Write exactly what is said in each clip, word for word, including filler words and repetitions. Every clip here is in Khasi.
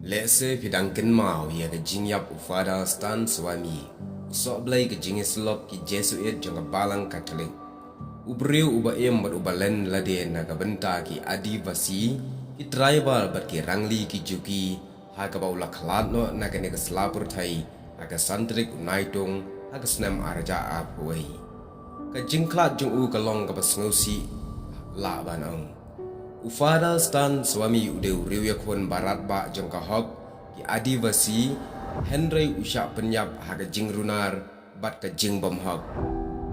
Lehse phi dang kynmaw ïa ka jingïap u Father Stan Swami, u sohblei ka jingïasyllok ki Jesuit jong ka Balang Katholik. U briew uba im bad uba len lade na ka bynta ki Adivasi, ki tribal bad ki rangli ki juki, ha kaba u la khlad noh na kane ka sla pyrthei ha ka san tarik u Naitung ha ka snem ar hajar arphew wei. Ka jingkhlad jong u ka long kaba sngewsih lah ban ong. U Father Stan Swami u dei u riewïakhun ba radbah jong ka hok ki Adivasi, hynrei u shah pynïap ha ka jingrunar bad ka jingbymhok.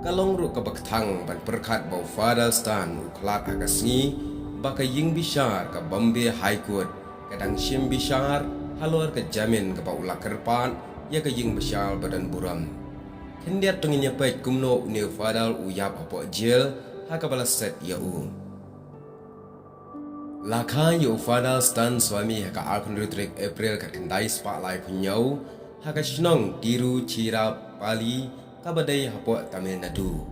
Ka long ruh kaba kthang ban pyrkhat ba u Father Stan u khlad ha ka sngi ba ka ïing bishar ka Bombay High Court ka dang shim bishar halor ka jamin kaba u la kyrpad ïa ka ïing bishar ba don burom. Khyndiat to ngin ïa peit kumno une u Father u ïap hapoh jail ha kaba la set ïa u. La kha ïa u Father Stan Swami ha ka arphew hynriew tarik April khatkhyndai spah laiphew hynñiew ha ka shnong Tiruchirappalli kaba dei hapoh Tamil Nadu.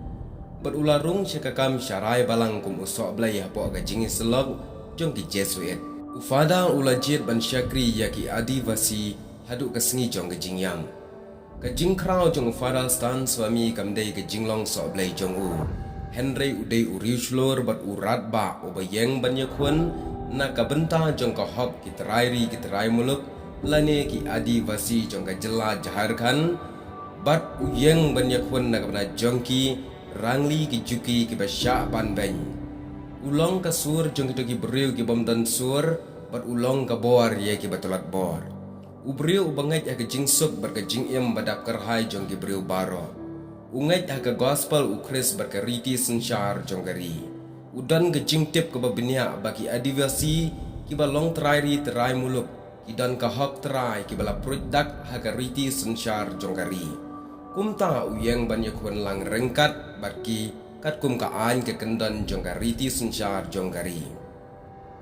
Bad u la rung sha ka kam sharai balang kum u sohblei hapoh ka jingïasyllok jong ki Jesuit. U Father u la jied ban shakri ïa ki Adivasi haduh ka sngi jong ka jingïap. Ka jingkhraw jong u Father Stan Swami kam dei ka jinglong sohblei jong u, hynrei u dei u riewshlur bad u radbah uba ïeng ban ïakhun na ka bynta jong ka hok ki trai ri ki trai muluk lane ki Adivasi jong ka jylla Jharkhand, bad u ïeng ban ïakhun na ka bynta jong ki rangli ki juki kiba shah ban beiñ. U long ka sur jong kito ki briew ki bym don sur, bad u long ka bor ïa kiba tlot bor. U briew uba ngeit ha ka jingsuk bad ka jingim ba dap kyrhai jong ki briew baroh. U ngeit ha ka gospel u Khrist bad ka riti synshar jong ka ri. U don ka jingtip kaba bniah ba ki Adivasi kiba long trai ri trai muluk ki don ka hok trai kiba la pruid dak ha ka riti synshar jong ka ri. Kumta u ïeng ban ïakhun lang ryngkat bad ki katkum ka aiñ ka kyndon jong ka riti synshar jong ka ri.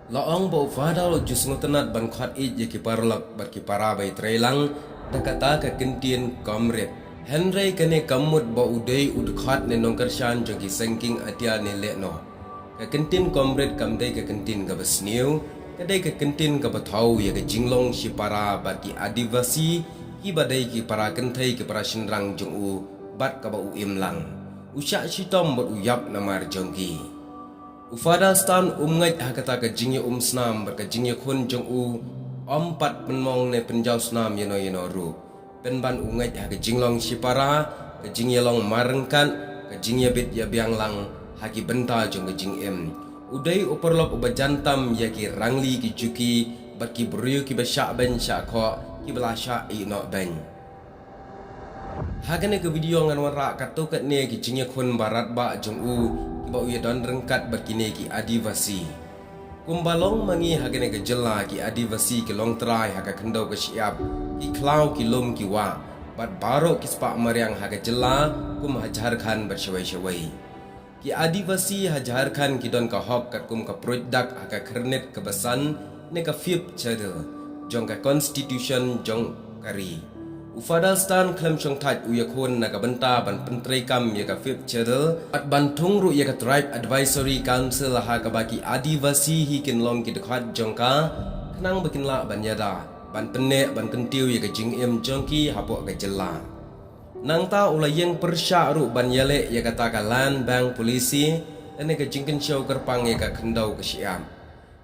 La ong ba u Father u ju sngewtynnat ban khot ïeit ïa ki paralok bad ki para ba ïatreilang da kata ka kyntien comrade. Hynrei kane kam mut ba u dei u dkhot ne nongkyrshan jong ki sengking atiar ne lehnoh. Ka kyntien comrade kam dei ka kyntien kaba sniew, ka dei ka kyntien kaba thew ïa ka jinglong shipara bad ki Adivasi kiba dei ki para kynthei ki para shynrang jong u bad kaba u im lang. U shah shitom bad u ïap namar jong ki. U Father Stan um ngeit ha kata ka jingïaumsnam bad ka jingïakhun jong u, um pat pynmong ne pynjaw snam ïano ïano ruh. Pynban u ngeit ha ka jinglong shipara, ka jingïalong marryngkat, ka jingïabit ïabiang lang ha ki bynta jong ka jingim. U dei u paralok uba jan tam ïa ki rangli ki juki bad ki briew kiba shah beiñ shah khoh kiba la shah ïehnoh beiñ. Ha kane ka video ngan wanrah katto katne ki jingïakhun ba radbah jong u kiba u ïadon ryngkat bad kine ki Adivasi. Kumba long ma ngi ha kane ka jylla, ki Adivasi ki long trai ha ka khyndew ka shyiap, ki khlaw ki lum ki wah bad baroh ki spah mariang ha ka jylla kum ha Jharkhand bad shawei shawei. Ki Adivasi ha Jharkhand ki don ka hok katkum ka pruid dak ha ka khyrnit kaba san ne ka Fifth Schedule jong ka Constitution jong ka ri. U Father Stan khlem shongthait u ïakhun na ka bynta ban pyntreikam ïa ka Fifth Schedule bad ban thung ruh ïa ka Tribe Advisory Council ha kaba ki Adivasi hi kin long ki dkhot jong ka, khnang ba kin lah ban ïada ban pynneh ban kyntiew ïa ka jingim jong ki hapoh ka jylla. Nangta u la ïeng pyrshah ruh ban ïaleh ïa kata ka Land Bank Policy, lane ka jingkynshew kyrpang ïa ka khyndew ka shyiap.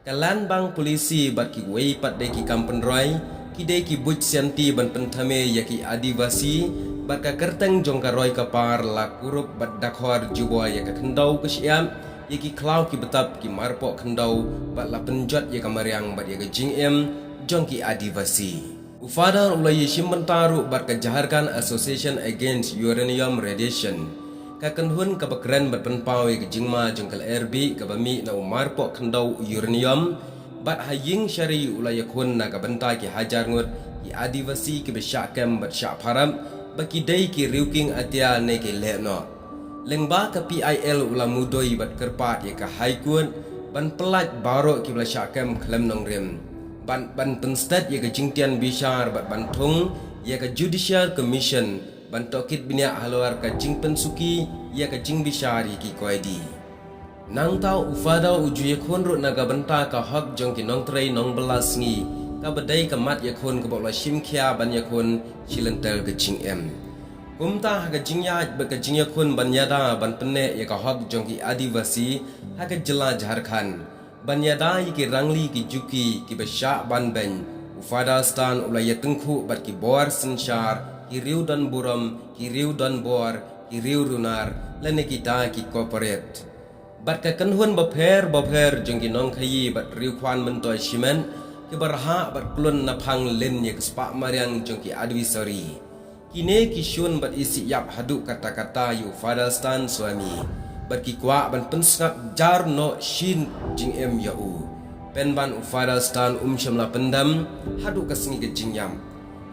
Ka Land Bank Policy bad kiwei pat de ki kam pynroi ki dei ki buit sianti ban pynthame ïa ki Adivasi, bad ka kyrteng jong ka roi ka par la kurup bad dakhor jubor ïa ka khyndew ka shyiap, ïa ki khlaw ki btap ki marpoh khyndew, bad la pynjot ïa ka mariang bad ïa ka jingim jong ki Adivasi. U Father u la ïashim bynta ruh bad ka Jharkhand Association Against Uranium Radiation, ka kynhun kaba kren bad pynpaw ïa ka jingma jong ka lyer bih kaba mih na u marpoh khyndew uranium, bad ha ïing shari u la ïakhun na ka bynta ki hajar ngut ki Adivasi kiba shah kem bad shah pharap ba ki dei ki riewkieng atiar ne ki lehnoh. Lyngba ka P I L u la mudui bad kyrpad ïa ka High Court ban pyllait baroh kiba la shah kem khlem nongrim, ban, ban pynstet ïa ka jingtian bishar bad ban thung ïa ka Judicial Commission ban tohkit bniah halor ka jingpynsuki ïa ka jingbishar ïa ki koidi. Nangta u Father u ju ïakhun ruh na ka bynta ka hok jong ki nongtrei nongbylla sngi kaba dei ka mat ïakhun kaba u la shim khia ban ïakhun shi lynter ka jingim. Kumta ha ka jingïaid bad ka jingïakhun ban ïada ban pynneh ïa ka hok jong ki Adivasi ha ka jylla Jharkhand, ban ïada ïa ki rangli ki juki kiba shah ban beiñ, u Father Stan u la ïatyngkhuh bad ki bor synshar, ki riew donburom, ki riew donbor, ki riew runar, lane kita ki corporate. Bad ka kynhun bapher bapher jong ki nongkhaïi bad riew khwan myntoi shimet, kiba rhah bad klun naphang lin ïa ka spah mariang jong ki advisory. Kine ki shun bad isih ïap haduh katta katta ïa u Father Stan Swami. Bad ki kwah ban pynsngap jar noh shi jingim ïa u. Pynban u Father Stan um shym la pyndem haduh ka sngi ka jingïap.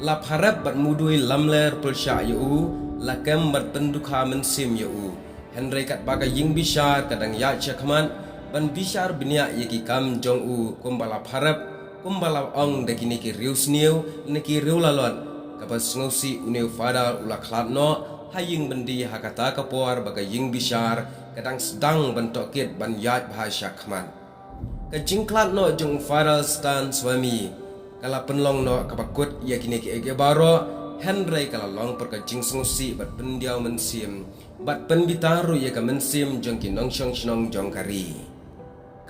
La pharep bad mudui lamler pyrshah ïa u, la kem bad pyndukha mynsiem ïa u. Hynrei katba ka ïing bishar ka dang ïaid shakhmat, ban bishar bniah ïa ki kam jong u kumba la pharep, kumba la ong da kine ki riew sniew, ne ki riew lalot. Kaba sngewsih une u Father u la khlad noh ha ïing byndi ha kata ka por ba ka ïing bishar ka dang sdang ban tohkit ban ïaid bha shakhmat. Ka jingkhlad noh jong u Father Stan Swami ka la pynlong noh kaba kut ïa kine kiei kiei baroh, hynrei ka la long pat ka jingsngewsih bad pyndiaw mynsiem, bad pynbitar ruh ïa ka mynsiem jong ki nongshong shnong jong ka ri.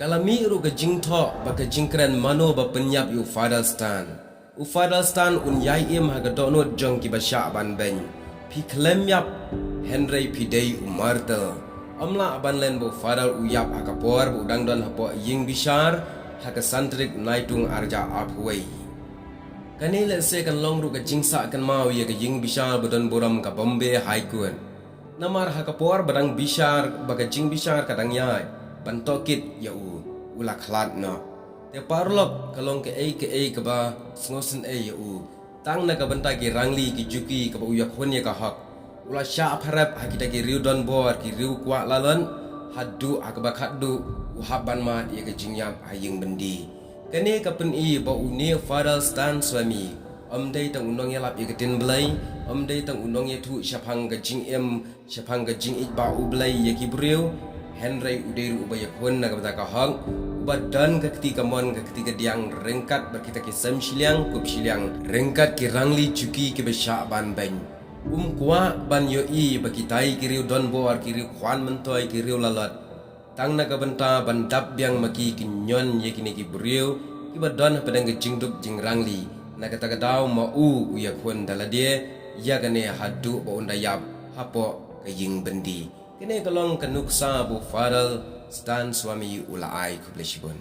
Ka la mih ruh ka jingthoh bad ka jingkren mano ba pynïap ïa u Father Stan. U Father Stan un ïai im ha ka dohnud jong kiba shah ban beiñ. Phi khlem ïap, hynrei phi dei u martyr. Ym lah ban len ba u Father u ïap ha ka por ba u dang don hapoh ïing bishar, ha ka san tarik Naitung arhajar arphew wei. Kane lehse kan long ruh ka jingsah kynmaw ïa ka ïing bishar ba donburom ka Bombay High Court. Namar ha ka por ba dang bishar, ba ka jingbishar ka dang ïaid, ban tohkit ïa u, u la khlad noh. Te paralok, ka long kaei kaei kaba sngewsynei ïa u. Tang na ka bynta ki rangli ki juki kaba u ïakhun ïa ka hok, u la shah pharep ha kita ki riew donbor, ki riew kwah lalot, haduh ha kaba khatduh u hap ban mad ïa ka jingïap ha ïing byndi. Kane ka pyni ba une u Father Stan Swami ym dei tang u nongïalap ïa ka ktien Blei, ym dei tang u nongïathuh shaphang ka jingim, shaphang ka jingïeit ba U Blei ïa ki briew, hynrei u dei ruh uba ïakhun na ka bynta ka hok, uba don ka kti kamon ka kti kadiang ryngkat bad kita ki sem shiliang kup shiliang, ryngkat ki rangli juki kiba shah ban beiñ. Um kwah ban ïohi ba kitai ki riew donbor, ki riew khwan myntoi, ki riew lalot, tang na ka bynta ban dap biang ma ki, ki ñion ïa kine ki briew kiba don hapdeng ka jingduk jingrangli. Na kata ka daw ma u u ïakhun da lade ïa kane haduh ba un da ïap hapoh ka ïing byndi. Kane ka long ka nuksa ba u Father Stan Swami u la ai. Khublei shibun.